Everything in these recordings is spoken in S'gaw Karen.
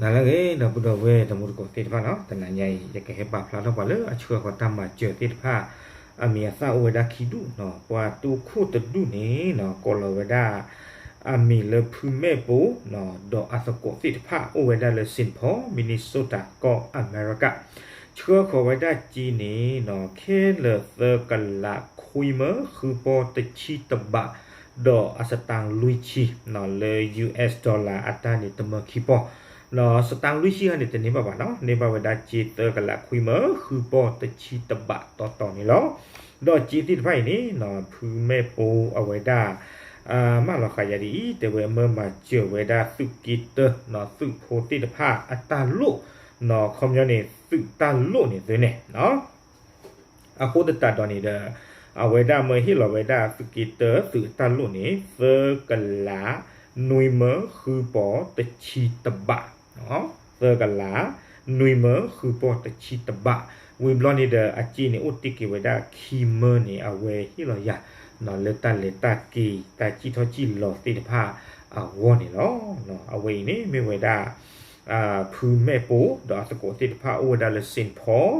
နၤလၢအဂ့ၤ ဒီပုၢ်ဒီဝဲၢ်တံၤသကိးသ့ၣ်တဖၣ်နီၤ, တနၤညါအံၤ ယကဟဲပာ်ဖျါထီၣ်ပှၤလၢအဆှၢဃီၤတၢ်မၤစၢၤသ့ၣ်တဖၣ် အမံၤအသၣ်အိၣ်ဝဲဒၣ်ခံဒူၣ်နီၤ, ပှၤတိခိၣ်တဒူၣ်န့ၣ်နီၤ ကိးလီၤဝဲဒၣ် အမံၤလၢဖုမဲၣ်ပိ ဒီးအသကိးသ့ၣ်တဖၣ် အိၣ်ဝဲဒၣ်လၢ Saint Paul Minnesota ကီၢ်အမဲရကၤ, ဆှၢဃီၤဝဲဒၣ်စ့န့ၣ်နီၤ ခဲလၢာ်သၢကလးခွံမၢ ဃုပီၢ်တဆံတဘး ဒီးအစတၣ်လွံၢ်ဆံနီၤ လၢ US dollar အတၢ်န့ၣ်တမၢခံပီၢ်, စတၣ်လွံၢ်ဆံဟါန့ၣ် တန့ၢ်ဘၣ်ဘၣ်နီၤ, န့ၢ်ဘၣ်ဝဲဒၣ်စ့သၢကလးခွံမၢ ဃုပီၢ်တဆံတဘးတီတီန့ၣ်လီၤ. ဒီးစ့သ့ၣ်တဖၣ်အံၤန့ၣ်နီၤ ဖုမဲၣ်ပိအဝဲဒၣ် မၢလီၤဃာ်ယၤဒ်အံၤ, တဲဝဲမၢမၤစၢၤဝဲဒၣ်သုးက့တၢနီၤ သုးဖိသ့ၣ်တဖၣ်အတၢ်လိၣ်နီၤ, ခီပညီန့ၣ် သုးတၢ်လိၣ်န့ၣ်သုန့ၣ်နီၤ အဃိသတးဒီးန့ၣ်ဒီး အဝဲဒၣ်မၢဟ့ၣ်လီၤဝဲဒၣ်သုးက့တၢသုးအတၢ်လိၣ်န့ၣ် သၢကလးနွံမၢ ဃုပီၢ်တဆံတဘး, သၢကလးနွံမၢ ဃုပီၢ်တဆံတဘး, ဝံၤဘျီန့ၣ်ဒီး အစ့န့ၣ်အိၣ်တ့ၢ်က့ၤဝဲဒၣ်ခံမၢန့ၣ် အဝဲဟ့ၣ်လီၤယၤ လၢတၢ်လဲၤတၢ်က့ၤ တၢ်စံၣ်ထီၣ်စံၣ်လီၤသ့ၣ်တဖၣ်အဂီၢ်န့ၣ်လီၤ. အဝဲအံၤန့ၣ်မ့ၢ်ဝဲဒၣ် ဖုမဲၣ်ပိ ဒီးအသကိးသ့ၣ်တဖၣ်အိၣ်ဝဲဒၣ်လၢ Saint Paul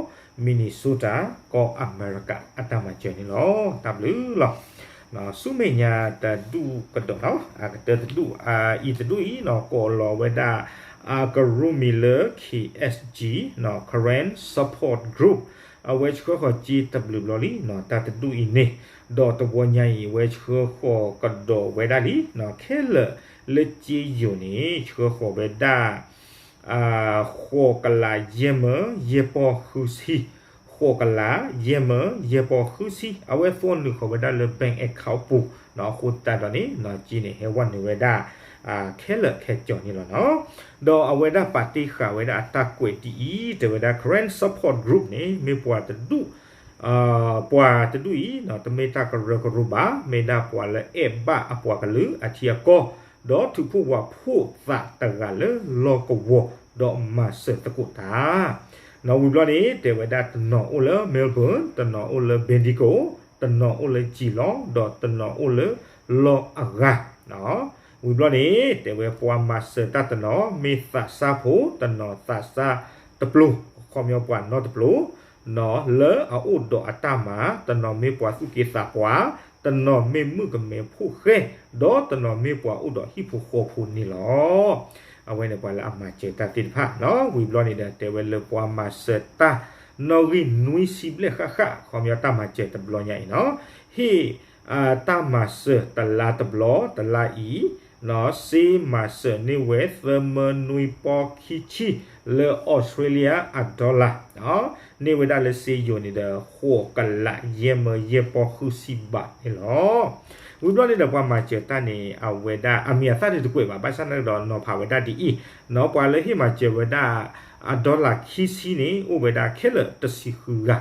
Minnesota ကီၢ်အမဲရကၤ အတၢ်မၤစၢၤန့ၣ်လီၤ. တၢ်ဘျုးလီၤ. ဆူမဲာ်ညါတဒူၣ်ကဒီးနီၤ အကတၢၢ်တဒူၣ် အအံၤတဒူၣ်အံၤနီၤ ကိးလီၤဝဲဒၣ် အကရူၢ်မံၤလၢ KSG နီၤ Karen Support Group အဝဲဆှၢဃီၤစ့တဘျုးဘျီလံနီၤ တၢ်တဒူၣ်အံၤန့ၣ်, ဒီးတဝီညါအံၤ အဝဲဆှၢဃီၤကဒီးဝဲဒၣ်လံနီၤ ခဲလၢာ်လၢစ့ယိၤန့ၣ် ဆှၢဃီၤဝဲဒၣ် ဃိးကလးယဲၢ်မၢ ယဲၢ်ပီၢ်ဃုဆံ, ဃိးကလးယဲၢ်မၢ ယဲၢ်ပီၢ်ဃုဆံ အဝဲသွီနုာ်ဃီၤဝဲဒၣ်လၢ bank account ပူၤနီၤ, အဃိသတးဒီးန့ၣ်နီၤ စ့န့ၣ် ဟဲဝဲနုာ်ဝဲဒၣ် ခဲလၢာ်ခဲဆ့န့ၣ်လီၤနီၤ. ဒီးအဝဲဒၣ်ပာ်တ့ၢ်ဃာ်ဝဲဒၣ်အတၢ်ကွဲးဒ်အံၤ တဲဝဲဒၣ် Karen Support Group န့ၣ် မ့ၢ်ပှၤတဒူၣ် ပှၤတဒူၣ်အံၤနီၤ တမ့ၢ်တၢ်ကရၢကရိဘၣ်, မ့ၢ်ဒၣ်ပှၤလၢအဲၣ်ဘၣ်အပှၤကလုာ်အထံအကီၢ်, ဒီးထုးဖှိၣ်ဝးဖှိၣ်သးတဂၤလၢလီၢ်ကဝီၤ ဒီးမၤစၢၤသကိးတၢ် နီၤ. ဝံၤဘျီန့ၣ် တဲဝဲဒၣ်တနီၤအိၣ်လၢ Melbourne, တနီၤအိၣ်လၢ Bendigo, တနီၤအိၣ်လၢ Geelong, ဒီးတနီၤအိၣ်လၢလီၢ်အဂၤ ဝံၤဘျီန့ၣ် တဲဝဲပှၤမၤစၢၤတၢ်တနီၤ မ့ၢ်သးစၢ်ဖိ, တနီၤသးစၢ်တပျိၤ, ခီပညီပှၤနီတပျိၤ နီၤ လၢအအိၣ်ဒီးအတၢ်မၤ, တနီၤမ့ၢ်ပှၤသူၣ်က့သးပှၢ်, တနီၤမ့ၢ်မုၣ်ကမဲဖိဃဲ, ဒီးတနီၤမ့ၢ်ပှၤအိၣ်ဒီးဟံၣ်ဖိဃီဖိန့ၣ်လီၤ. အဝဲန့ၣ်ပှၤလၢအမၤစၢၤတၢ်သ့ၣ်တဖၣ်နီၤ. ဝံၤဘျီန့ၣ်ဒီး တဲဝဲလၢပှၤမၤစၢၤတၢ် နီၣ်ဂံၢ်နွံဆံဘျဲၣ်ဃၣ်ဃၣ် ခီပညီတၢ်မၤစၢၤတဘျီညါအံၤနီၤ ဟ့ၣ် တၢ်မၤစၢၤတလါတဘျီ တလါအံၤ စ့မၤစၢၤန့ၢ်ဝဲသၢမၢနွံပီၢ်ခံဆံ လၢအီစထြ့လယါအဒီလါ န့ၢ်ဝဲဒၣ်လၢစ့ယိၤန့ၣ်ဒီး ဃိးကလးယဲၢ်မၢယဲၢ်ပီၢ်ဃုဆံဘးန့ၣ်လီၤ. ဝံၤဘျီန့ၣ်ဒီး ပှၤမၤစၢၤတၢ်န့ၣ် အဝဲဒၣ်အမံၤအသၣ်န့ၣ်တကွဲးဘၣ်, ဘၣ်ဆၣ်န့ၣ်ဒီးနီၤဖးဝဲဒၣ်ဒ်အံၤနီၤ, ပှၤလၢဟ့ၣ်မၤစၢၤဝဲဒၣ် အဒီလါခံဆံန့ၣ် အိၣ်ဝဲဒၣ်ခဲလၢာ်တဆံဃုဂၤ,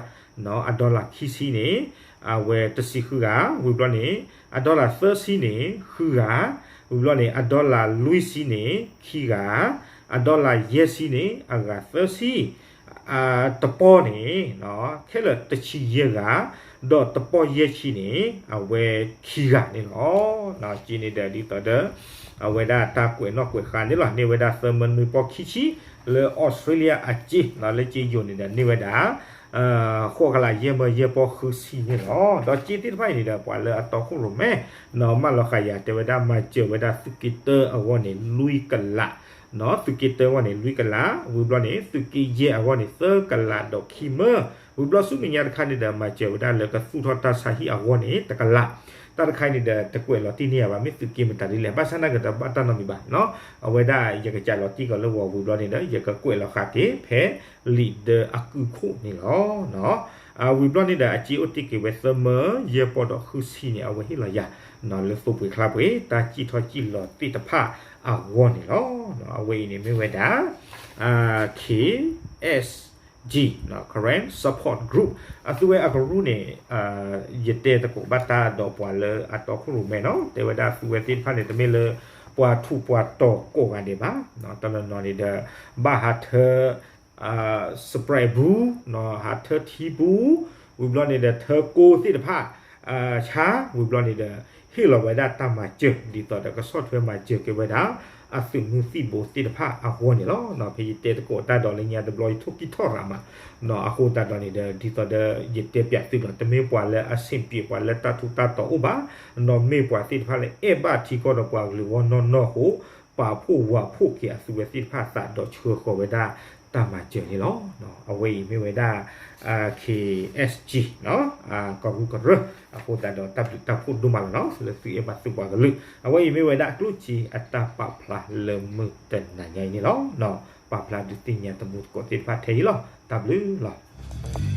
အဒီလါခံဆံန့ၣ် အဝဲတဆံဃုဂၤ, ဝံၤဘျီန့ၣ် အဒီလါသၢဆံန့ၣ် ဃုဂၤ, ဝံၤဘျီန့ၣ် အဒီလါလွံၢ်ဆံန့ၣ် ခံဂၤ, အဒီလါယဲၢ်ဆံန့ၣ် အဂၤသၢဆံ တပီၢ်န့ၣ် ခဲလၢာ်တဆံယဲၢ်ဂၤ, ဒီးတပီၢ်ယဲၢ်ဆံန့ၣ် အဝဲခံဂၤန့ၣ်လီၤ. က့န့ၣ်ဒီးဒ်သိးဒီး အဝဲဒၣ်တၢ်ကွဲးနီၣ်ကွဲးဃါန့ၣ်လီၤ. န့ၢ်ဝဲဒၣ်သၢမၢနွံပီၢ်ခံဆံ လၢအီစထြ့လယါအစ့, လၢစ့ယိၤန့ၣ်ဒီး န့ၢ်ဝဲဒၣ် ဃိးကလးယဲၢ်မၢယဲၢ်ပီၢ်ဃုဆံန့ၣ်လီၤ. ဒီးစ့သ့ၣ်တဖၣ်အံၤန့ၣ်ဒီး ပှၤလၢအတီခိၣ်ရိၣ်မဲ နီၤ မၢလီၤဃာ်ယၤ တဲဝဲဒၣ်မၤစၢၤဝဲဒၣ်သုးက့တၢအဂီၢ်န့ၣ် လွံၢ်ကလး, သုးက့တၢအဂီၢ်န့ၣ် လွံၢ်ကလး, ဝံၤဘျီန့ၣ် သုးက့ယဲၢ်အဂီၢ်န့ၣ် သၢကလးဒီးခံမၢ, ဝံၤဘျီဆူမဲာ်ညါတခါန့ၣ်ဒီး မၤစၢၤဝဲဒၣ်လၢကသူၣ်ထီၣ်တၢ်ဆါဟံၣ်အဂီၢ်န့ၣ် တကလး, တၢ်တခါအံၤန့ၣ်ဒီး တကွဲးလီၤတံၢ်န့ၢ်ယၤဘၣ် မ့ၢ်သုးက့မတၤဒ်လဲၣ်, ဘၣ်ဆၣ်သနာ်က့ဒီး ဘၣ်တၢ်နီတမံၤဘၣ်, အဝဲဒၣ်ယကစးလီၤတံၢ်ကီးလၢဂီၤဝံၤဘျီန့ၣ်ဒီး ယကကွဲးလီၤဃာ်က့ၤဖဲလံာ်ဒၢအကုၢ်ခိၣ်န့ၣ်လီၤ. ဝံၤဘျီန့ၣ်ဒီး အစ့အိၣ်တ့ၢ်က့ၤဝဲသၢမၢယဲၢ်ပီၢ်ဒီးဃုဆံန့ၣ် အဝဲဟ့ၣ်လီၤယၤ လၢသိပှ့ၤချါပှ့ၤ တၢ်စံၣ်ထီၣ်စံၣ်လီၤသ့ၣ်တဖၣ်အဂီၢ်န့ၣ်လီၤ. အဝဲအံၤန့ၣ်မ့ၢ်ဝဲဒၣ် KSG, Karen Support Group အသုဝဲအကရူၢ်န့ၣ် ယတဲသကိးဘၣ်တၢ်ဒီးပှၤလၢအတီခိၣ်ရိၣ်မဲနီၤ, တဲဝဲဒၣ်သုဝဲသ့ၣ်တဖၣ်န့ၣ် တမ့ၢ်လၢပှၤထူးပှၤတီၤကိးဂၤဒဲးဘၣ်, တနီၤနီၤန့ၣ်ဒီး ဘၣ်ဟးထၢ Sprite ပူၤ, ဟးထၢထံပူၤ, ဝံၤဘျီန့ၣ်ဒီး ထၢကိသ့ၣ်တဖၣ် ဆါဝံၤဘျီန့ၣ်ဒီး ဟ့ၣ်လီၤဝဲဒၣ်တၢ်မၤစၢၤ ဒ်သိးဒီးကဆီၣ်ထွဲမၤစၢၤက့ၤဝဲဒၣ် အသုးမုၢ်သံၣ်ဘိသ့ၣ်တဖၣ်အဂီၢ်န့ၣ်လီၤ. ဖဲယတဲသကိးတၢ်ဒီးလၢညါတဘျီ ယထိၣ်ကံၢ်ထီၣ်ရၤမး, အဃိသတးဒီးန့ၣ်ဒီး ဒ်သိးဒီးယတဲပၠးသုလီၤ, တမ့ၢ်ပှၤလၢအဆင်ပြေ ပှၤလၢတၢ်ထူးတၢ်တီၤအိၣ်ဘၣ်, ဒီးမ့ၢ်ပှၤသ့ၣ်တဖၣ်လၢအဲၣ်ဘၣ်ထံကီၢ်ဒီးပှၤကလုာ်ဂီၢ်နီၢ်နီၢ်အဃိ ပာ်ဖှိၣ်ဝၤဖှိၣ်က့ၤအသုဝဲသ့ၣ်တဖၣ်အသးဒီးဆှၢဃီၤဝဲဒၣ်တၢ်မၤစၢၤန့ၣ်လီၤ. အဝဲအံၤမ့ၢ်ဝဲဒၣ် K S G ကီၢ်ရူၢ်ကရၢ အဃိသတးဒီးတၢ်ဘျုးတၢ်ဖှိၣ်ဒိၣ်မးလီၤနီၤ လၢသုအဲၣ်ဘၣ်သုပှၤကလုာ်, အဝဲအံၤမ့ၢ်ဝဲဒၣ်ကျိၣ်စ့အတၢ်ပာ်ဖျါလၢမုၢ်တနၤညါအံၤန့ၣ်လီၤ. ပာ်ဖျါဒုးသ့ၣ်ညါတမူသကိးသ့ၣ်တဖၣ်ထဲအံၤလီၤ. တၢ်ဘျုးလီၤ.